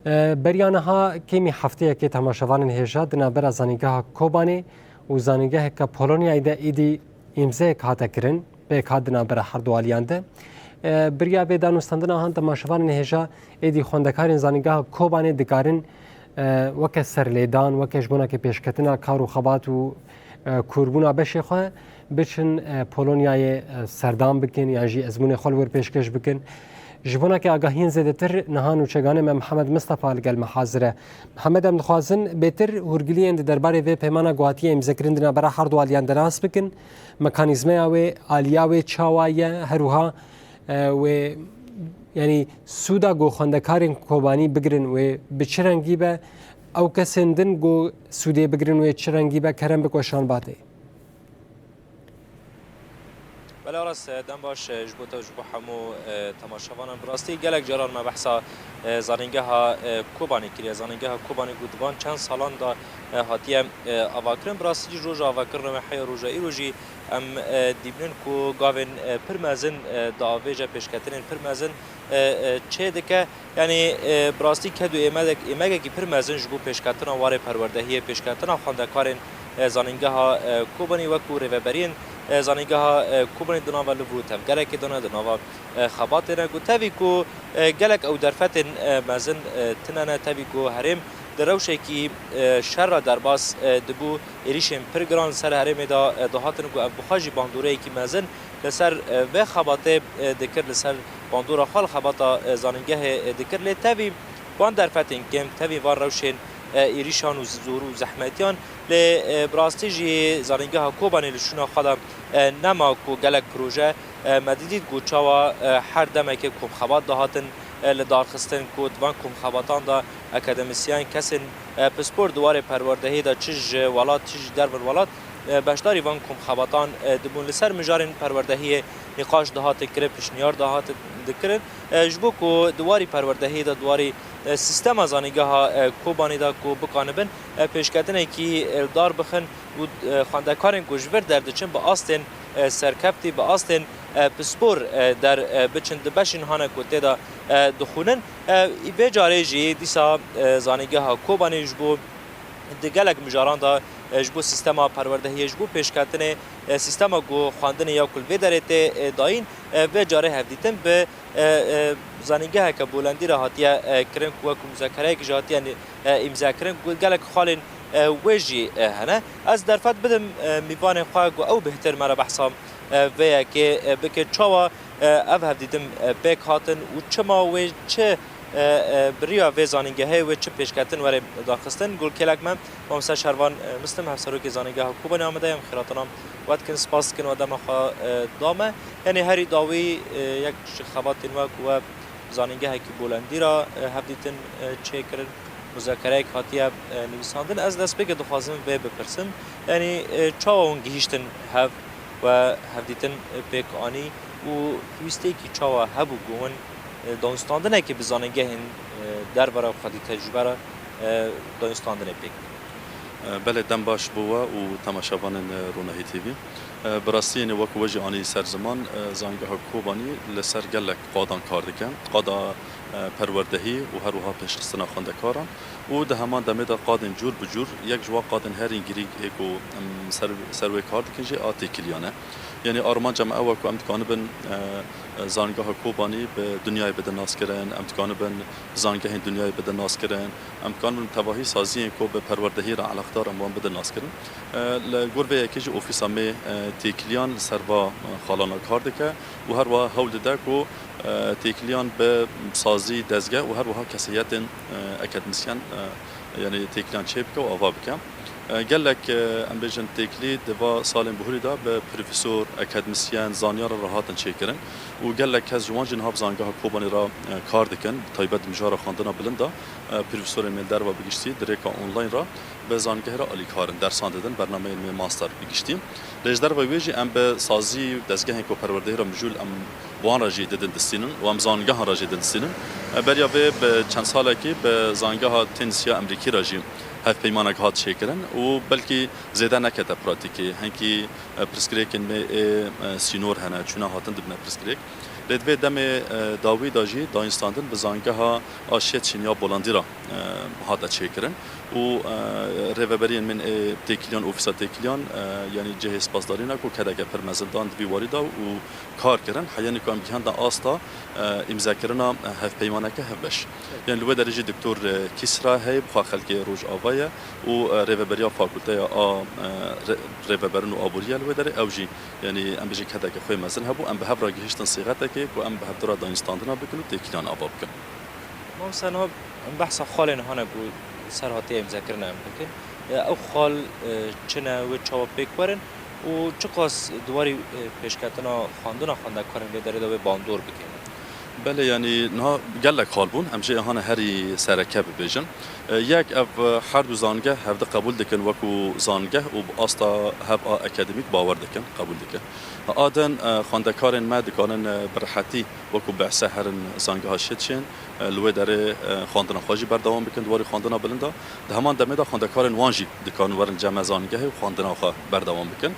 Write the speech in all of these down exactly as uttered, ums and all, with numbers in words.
E, beriya niha kêmî hefteyekê temaşevanên hêja di navbera Zanîngeha Kobanê û Zanîngeheke Polonyayê de êdî îmzeyek hate kirin, pêk hat di navbera her du aliyan de. E, beriya vê danûstandina han temaşevanên hêja êdî xwendekarên Zanîngeha Kobanê dikarin, e, weke serlêdan, weke ji bonakê pêşketina kar û xebat û, e, kûrbûna beşê xwe biçin, e, Polonyayê, e, serdam bikin yan jî ezmûnê xwe li wir pêşkêş bikin. Ji bonakê agahiyên zêdetir niha nûçegane me Mihemed Mistefa li gel me hazir e. Mihemed, em dixwazin bêtir hûrgiliyên di derbarê vê peymana ku hatiye îmzekirin di navbera her du aliyan de nas bikin. Mekanîzmeya wê, aliya wê çawa ye? Her wiha, e, wê, yanî sûda ku xwendekarên Kobanî bigirin wê bi çi rengî be? Ew kesên din ku sûdê bigirin wê çi rengî be? Kerem bik weşan batê. Bela rast, e, dem baş, e, ji bo te û ji bo hemû, e, temaşevanan. Bi rastî gelek caran me behsa, e, zanîngeha, e, Kobanê kiriye. Zanîngeha Kobanê ku di van çend salan de, e, hatiye, e, avakirin. Bi rastî jî roja avakirina me heya roja îro jî em, e, dîbinin ku gavên, e, pir mezin, e, diavêje, pêşketinên pir mezin, e, e, çê dike. Yanî, e, bi rastî ked û êmedek-, êmegekî pir mezin ji bo pêşketina warê perwerdehiyê, pêşketina xwendekarên, e, zanîngeha, e, Kobanî wekû rêveberiyên, e, zanîngeha, e, Kobanî di nava liv û tevgerekê de ne, di nava, e, xebatê ne. Ku tevî ku, e, gelek ew derfetên, e, mezin, e, tune ne, tevî ku herêm di rewşekî, e, şer re derbas, e, dibû, êrîşên pir giran li ser herêmê de, e, dihatin ku ev bi xwe jî bandoreyekî mezin li ser, e, vê xebatê, e, dikir, li ser bandora xwe li xebata, e, zanîngehê, e, dikir. Lê tevî van derfetên kêm, tevî van rewşên, e, êrîşan û zor û zehmetiyan, lê, e, bi rastî jî zanîngeha Kobanê li şûna xwe de, e, nema ku gelek proje, e, me didît ku çawa, e, her demekê komxebat dihatin, e, li dar xistin, ku di van komxebatan de akademisyen, kesên, e, pispor di warê perwerdehiyê de çi ji welat, çi ji dervin welat, e, beşdarî van komxebatan, e, dibûn. Li ser mijarên perwerdehiyê nîqaş dihatin kirin, pişniyar dihatin dikirin. E, ji bo ku di warî perwerdehiyê de, di warî, e, sîstema zanîngeha, e, Kobanê de ku bikanibin, e, pêşketinekî, e, li dar bixin û, e, xwendekarên ku ji vir derdiçin bi astên, e, serkeftî, bi astên, e, pispor, e, der, e, biçin, di beşên hane ku tê de, e, dixwînin. E, vê carê jî dîsa, e, zanîngeha Kobanê ji bo di gelek mijaran de, e, ji bo sîstema perwerdehiyê, ji bo pêşketinê, e, sîstema ku xwendinê ya ku li vê derê tê, e, dayîn, e, vê carê hevdîtin bi, e, e, zanîngeheke bolendî re hatiye, e, kirin, ku wekû muzekereyek jî hatiye, e, îmze kirin, ku gelek xalên, e, wê jî, e, hene. Ez derfet bidim, e, mîvanê xwe ku ew bêhtir me re behsa, e, vê yekê, e, bike. Çawa, e, ev hevdîtin, e, pêk hatin û çima wê çi e, e, bi riya vê zanîngehê wê çi pêşketin were darxistin? Gul kêlek me, Mamoste Şervan, e, Muslim, hevserokê Zanîngeha Kobanê Amedê, em xêratinan we dikin, spas dikin we dema xwe, e, da me. Yanî herî dawî, e, yek ji xebatên we ku we zanîngehekî bolendî re, e, hevdîtin, e, çêkirin, muzekereyek hatiye, e, nivîsandin. Ez destpêkê dixwazim vê bipirsim. Yanî, e, çawa hûn gihîştin hev we hevdîtin pêk anî û pêwîstiyekî çawa hebû ku hûn, e, danûstandinekê bi zanîngehên, e, derve re xwedî tecrûbe re, e, danûstandinê pêk bidin? E, belê, dem baş bo we û temaşevanên, e, Ronahî T V. E, bi rastî, yanî wek we jî anî ser ziman, e, Zanîngeha Kobanî li ser gelek qadan kar dike. Qada, e, perwerdehî û her wiha pêşxistina xwendekaran. Û di heman demê de qadên cûr bi cûr, yek ji wan qadên herî girîng ê ku em ser, ser wê kar dikin jî a têkiliyan e. Yanî armanca me ew e ku em dikanibin, e, e, zanîngeha Kobanî bi dinyayê bidin naskirin, em dikanibin zanîngehên dinyayê bidin naskirin, em dikanibin tevahî saziyên ku bi perwerdehî re eleqdar in wan bidin naskirin. E, li gor vê yekê jî ofîsa me, e, têkiliyan li ser va, e, xalana kar dike û her wiha hewl dide ku e, têkiliyan bi sazî, dezgeh û her wiha kesayetên, e, akademîsyen, e, yanî têkiliyan çêbike û ava bike. E, gelek, e, em bêjin têkilî di va salên bihurî de bi profesor, akademîsyen, zanyar re hatin çêkirin û gelek kes ji wan jî niha bi Zanîngeha Kobanê re, e, kar dikin, bi taybet di mijara xwendina bilind de, e, profesorên me li derve bi giştî di rêka online re bi zanîngehê re alîkar in, dersan didin, bernameyên me master bi giştî. Lê ji derve wê jî em bi sazî û dezgehên ku perwerdehî re mijûl em bi wan re jî didin distînin û em bi zanîngehan re jî didin distînin. E, beriya vê bi çend salekî bi zanîngeha tênisiya Emerîkî re jî hevpeymanek hat çêkirin û belkî zêde nekete pratîkê. Hinkî, e, pirsgirêkên me ê, e, sînor hene, çûna hatin dibine pirsgirêk. Lê di vê demê, e, dawî de jî dayînstandin bi zangeha a Şêtçîn ya Bolandî re, e, hate çêkirin û, e, rêveberiyên min ê têkiliyan, ofîsa têkiliyan, e, yanî cihê spasdarîna ku kedeke pir mezin dan di vî warî de û kar kirin. Heyanî ku em gihandin asta, e, îmzekirina, e, hevpeymaneke hevbeş. Yanî li wê derê jî Doktor, e, Kîsra heye, bi xwe xelkê Rojava ye û, e, rêveberiya fakulteya a, e, rê-, rêveberin û aborî ye li wê derê. Ew jî, yanî em bêjin kedeke xwe mezin hebû. Em bi hev re gihiştin sêxetekê ku em bi hevdira dayînstandina bikin û têkiliyan ava bikin. Mamoste, niha em behsa xalên hane ku ser hatiye îmzekirine em bikin. E, ew xal, e, çi ne, wê çawa pêk werin û çiqas di warî, e, pêşketina xwendina xwendekarên vê derê de wê bandor bikin? Belê, yanî niha gelek xal bûn. Em jê hane herî sereke bibêjin. E, yek, ev, e, her du zangeh hevdi qebûl dikin wekû zangeh û bi asta hev a akademîk bawer dikin, qebûl dikin. A din, e, xwendekarên me dikanin, e, bi rehetî wekû behse herin zangeha Şêtçîn, e, li wê derê, e, xwendina xwe jî berdewam bikin di warî xwendina bilind de. Di heman demê de xwendekarên wan jî dikanin werin cem me zangehê û xwendina xwe berdewam bikin.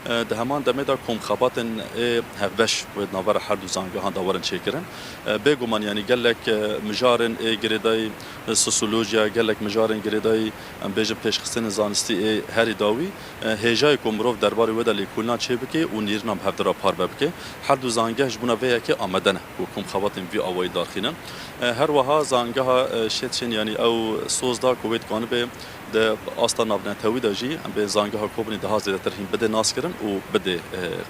E, di heman demê de komxebatên ê hevbeş wê di navbera her du zangehan de werin çêkirin. E, bêguman, yanî gelek, e, mijarên ê girêdayî, e, sosyolojiya, gelek mijarên girêdayî, em bêjin pêşxistinên zanistî ê herî dawî, e, hêja ye ku mirov derbarê wê de lêkolîna çêbike û nêrîna bi hevdira parve bike. Her du zangeh ji bona vê yekê amade ne ku komxebatên vî awayî darxînin. E, her wiha zangeha, e, Şêtçîn, yanî ew soz da ku wê dikanibe di asta navnetewî de jî em bê zangeha Kobanî daha zêdetir hîn bide naskirin û bide, e,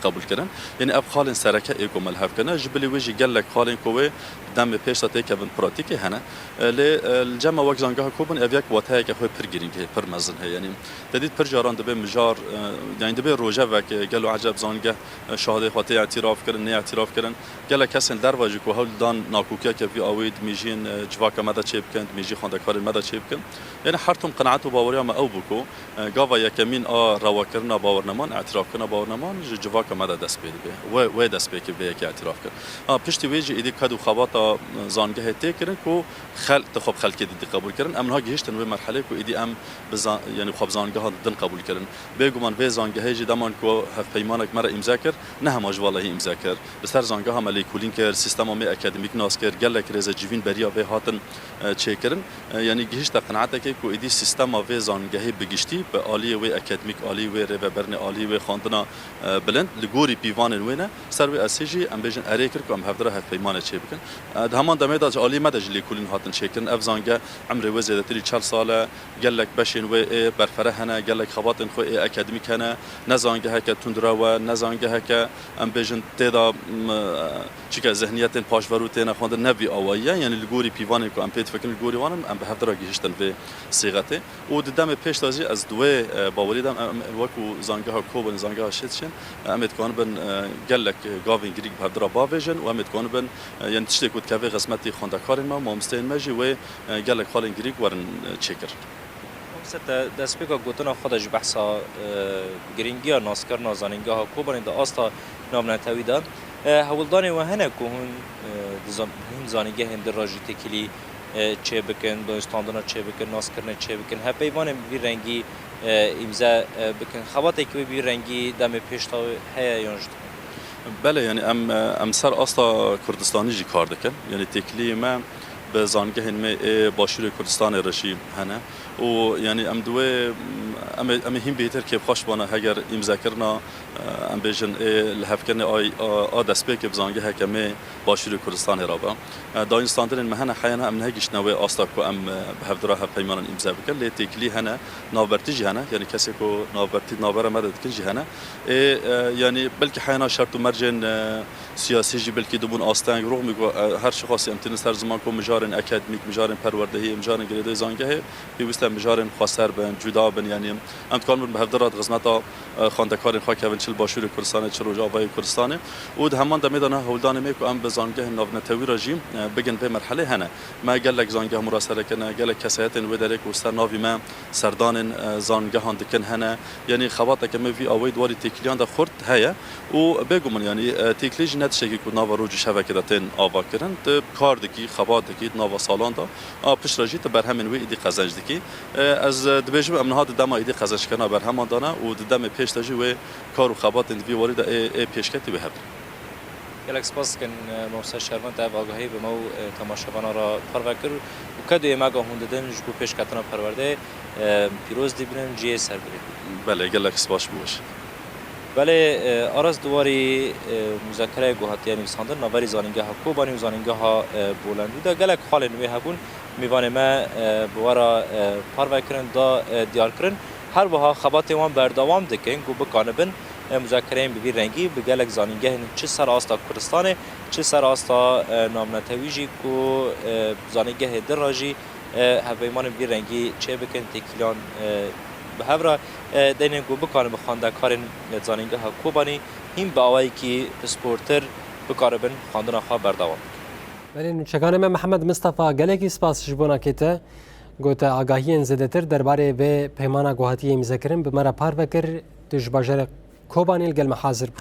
qebûlkirin. Yanî ev xalên sereke ê ku me li hev kirine. Ji bilî wê jî gelek xalên ku wê demê pêş de têkevin pratîkê hene. E, lê, e, li cem me wek zangeha Kobanî ev yek wateyeke xwe pir girîng heye, pir mezin heye. Yanî te dît pir caran dibe mijar, e, yanî dibe rojevek, e, gelo eceb zangeh, e, şahidê xwe tê îtîraf kirin, nê îtîraf kirin. Gelek kesên derve jî ku hewl dan nakokiyeke vî awayî di mîjiyên, e, civaka me de çêbikin, di mîjî xwendekarên me de çêbikin. Yanî her tim qenaet û baweriya me ew bû ku, e, gava yekemîn a rewakirina bawerneman, îtîrafkirina bawerneman ji civaka me de dest pê dibe. Wê, wê destpêkê vê yekê îtîraf kir. Ha, piştî wê jî êdî qed û xebata, e, zangehê tê kirin ku xelk, dixwe bi xelkê didî qebûl kirin. Em niha gihiştin wê merhelê ku êdî em bi zan-, yanî xwe bi zangeha din qebûl kirin. Bêguman vê zangehê jî deman ku hevpeymanek me re îmze kir, ne hema ji valahî îmze kir. Li ser zangeha me lêkolîn kir, sîstema me akademîk nas kir, gelek rêzecivîn beriya vê hatin, e, çêkirin. E, yanî gihişte qenaetekê ku êdî sîstema vê zangehê bi giştî bi aliyê wê akademîk, aliyê wê rêveberinê, aliyê wê xwendina, e, bilind li gorî pîvanên wê ne. Ser wê esê jî em bêjin erê kir ku em hevdira hevpeymanê çêbikin. E, di heman demê de ji aliyê me de jî lêkolîn hatin çêkirin. Ev zangeh emrê wê zêdetirî çel sal e. Gelek beşên wê ê berfere hene, gelek xebatên xwe ê akademîk hene. Ne zangeheke tundrew e, ne zangeheke, em bêjin, tê de, m, çike zihniyetên paşverû têne xwendin, ne vî awayî ye. Yanî li gorî pîvanên ku em pê difikirin, li gorî wan in, em bi hevdira gihiştin vê sîxetê. Û di demê pêş de jî ez di wê, e, bawerî de em, em wekû zangeha Kobanî, zangeha Şêtçîn, em ê dikanibin, e, gelek gavên girîk bi hevdira bavêjin û em ê dikanibin, e, yanî tiştê ku dikeve xizmetî xwendekarên me, mamosteyên me jî wê, e, gelek xalên girîk werin, e, çêkirin. Mamoste, te destpêka gotina xwe de ji behsa, e, girîngiya naskirina zanîngeha Kobanê di asta navnetewî de, e, hewldanê we hene ku hûn, e, di zan-, hîn zanîngehên din re jî têkilî, e, çêbikin, dayînstandina çêbikin, naskirinê çêbikin, hevpeyvanên bi vî rengî, e, îmze, e, bikin, xebateke wê bi vî rengî demê pêş de heye yan jî dikin? Belê, yanî em, em ser asta Kurdistanî jî kar dikin. Yanî têkiliyê me bi zangehên me ê Başûrê Kurdistanê re jî hene. Û yanî em di wê, em ê, em ê hîn bêhtir kêfxweş bana heger îmzekirina, em bêjin, ê lihevkirinê a, a, a destpêkê bi zangeheke me Başûrê Kurdistanê re be. E, dayînstandinên me hene, heya niha em nehegihiştine wê asta ku em, e, bi hevdira hevpeymanan îmze bikin. Lê têkilî hene, navbertî jî hene. Yanî kesê ku navbertî di navbera me de dikin jî hene. Ê, e, yanî belkî heyana şert û mercên, e, siyasî jî belkî dibûn asteng, rûxmî ku, e, her çiqasî em tînin ser ziman ku mijarên akademîk, mijarên perwerdehiyê, mijarên girêdayî zangehê pêwîst e mijarên xweser bin, cuda bin, yanî em dikarin bin bi hevdira di xizmeta, e, xwendekarên xwe kevin, çi li Başûrê Kurdistanê, çi Rojavayê Kurdistanê. Û di heman demê de niha hewldanê me ku em bi zangehên navnetewî re jî, e, bigin vê merhelê hene. Me gelek zangeh murasere kirine, gelek kesayetên wê derê ku ser navî me serdanên, e, zangehan dikin hene. Yanî xebateke me vî awayî di warî têkiliyan de xurt heye û bêguman, yanî, e, têkilî jî ne tiştekî ku nava roj û şevekê de tên avakirin. Tu kar dikî, xebat dikî di nava salan de. A piştre jî tu berhemên wê êdî qezenc dikî. E, ez, e, dibêjim em niha di dema êdî qezenckerina berheman de ne û di demê pêş de jî wê kar û xebatên di vî warî de ê, ê pêşketî wê hebin. Gelek spas dikin, e, Mamoste Şervan, te ev agahî bi me û, e, temaşevana re parve kir û keduyê me ga hûn didin ji bo pêşketina perwerdeyê, e, pîroz dibînin, cihê ser bibînin. Belê, gelek spas ji bo we jî. Belê, e, Aras, di warî, e, muzakereyê ku hatiye nivîsandin navberî Zanîngeha Kobanî û Zanîngeha, e, Bolendû de gelek xalên wê hebûn. Mêvanê me, e, bi we re, e, parve kirin, da, e, diyar kirin. Her wiha xebatên wan berdewam dikin ku bikanibin, e, muzakereyên bi vî rengî bi gelek zanîngehên çi ser asta Kurdistanê, çi ser asta, e, navnetewî jî ku, e, zanîngehê din re jî, e, hevpeymanên bi vî rengî çêbikin, têkiliyan, e, bi hev re, e, deynên ku bikanibin xwendekarên, e, Zanîngeha Kobanî hîn bi awayekî pisportir bikaribin xwendina xwe berdewam bikin. Belê, nûçeganê me Mihemed Mistefa, gelekî spas ji bo nakê te. Gote agahiyên zêdetir derbarê vê peymana ku hatiye îmzekirin bi me re parve kir. Tu ji bajarê Kobanê li gel me hazir bû.